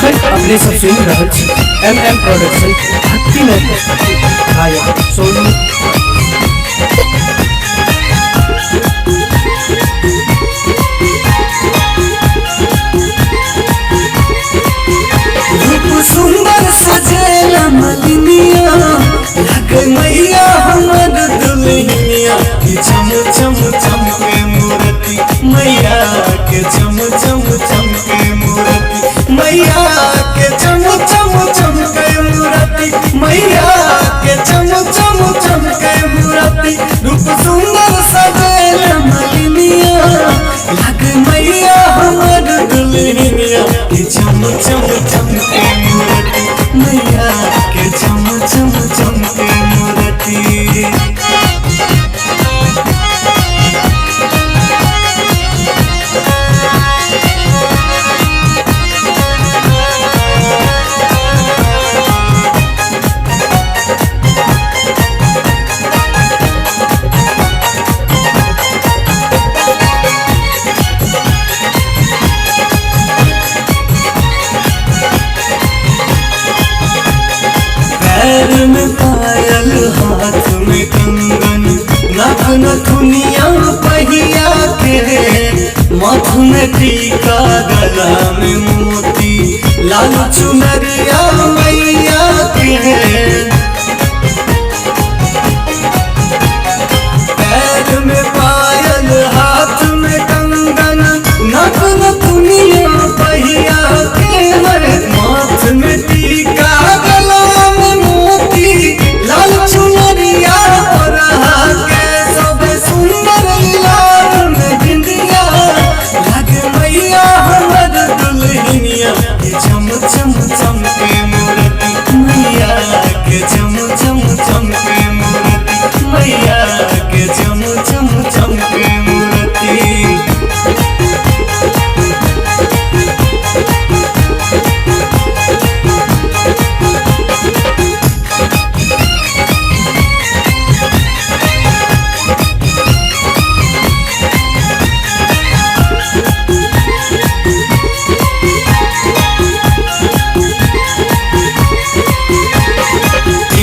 अखन अपने सब सुनि रहल छी एम एम प्रोडक्शन भक्ति में गायक सोनू। रूप सुंदर सजेला मलिनिया, लगे मैया हमर दुल्हनिया। कि चम चम चमके मूर्ति मैया के, चम चम चमके मूर्ति मैया के, चम चम चमके मूर्ति मैया के, चम चम चमके मूर्ति। रूप सुंदर सजेला मलिनिया, लगे मैया हमर दुल्हनिया। कि चम चम चमके मूर्ति मैया के, चम चम चमके मूर्ति। पैर में पायल, हाथ में कंगन, नथ नथुनिया पहिया के, माथ में टीका, गला में मोती, लाल चुनरिया मैया के। पैर में पायल, हाथ में कंगन, नथ नथुनिया पहिया के, माथ में टीका, गला में मोती, लाल चुनरिया ओढ़ा के। सब सुंदर लाल में बिंदिया, लगे मैया हमर दुल्हनिया। के चम चम चमके मूर्ति मैया के, चम चम चमके मूर्ति मैया के, चम चम चमके मूर्ति।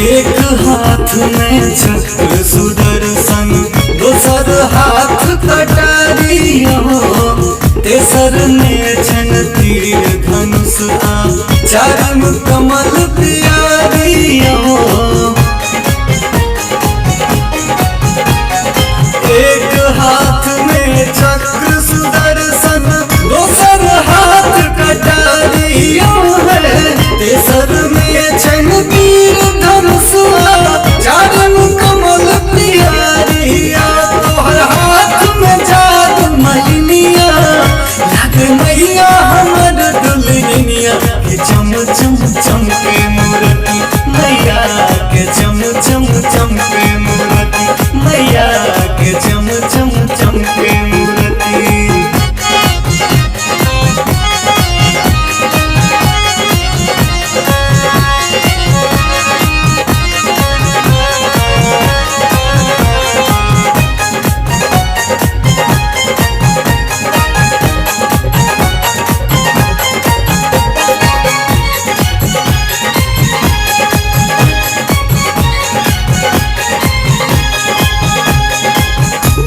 एक हाथ में चक्र सुदर्शन, दोसर हाथ कटारियो, तेसर में छन तीर धनुष आ चारिम कमल प्यारियो। एक हाथ में चक्र सुदर्शन, दोसर हाथ कटारियो है, तेसर में छन तीर धनुष चारिम कमल प्यारिया। तोहर हाथ में जादू मलिनिया, लगे मैया हमर दुल्हनिया। के चम चम चमके मूर्ति मैया के, चम चम चमके मूर्ति मैया के, चम चम चमके मूर्ति।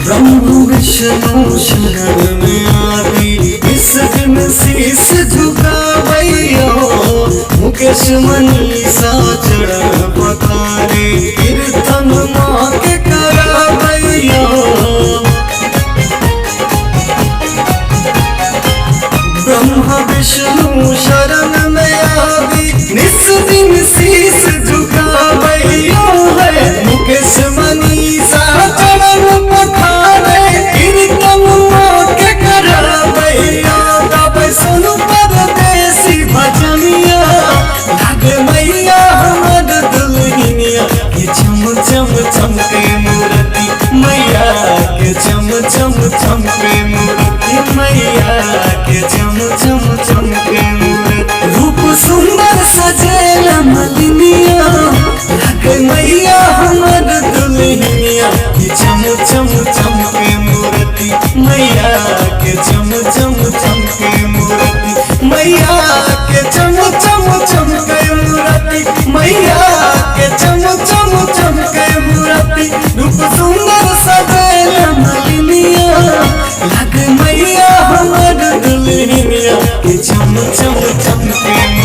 ब्रह्म विष्णु शरण में आदि, इस दिन शीस झुकावैयो। मुकेश मनीषा चरण पतारे, कीर्तन माँ के करावैयो। ब्रह्म विष्णु शरण में आदि, निस दिन शीस झुकावैयो है। मुकेश मनीषा चरण पखारे, कीर्तन माँ के करावैयो। गाबै सुनु परदेसी भजनिया, लागे मैया हमर दुल्हनिया। के चम चम चमके मूर्ति मैया के, चम चम चमके मूर्ति मैया के, चम चम चमके मूर्ति। रूप सुंदर सजेला मलिनिया, लगे मैया हमर दुल्हनिया। कि चम चम चमके मूर्ति मैया के, चम चम चमके मूर्ति मैया के चम चम चमके मूरति, मैया के चम चम चमके मूरति। रूप सुंदर सजल मलिनिया, लग मैया हमर दुल्हनिया के चम चम चमके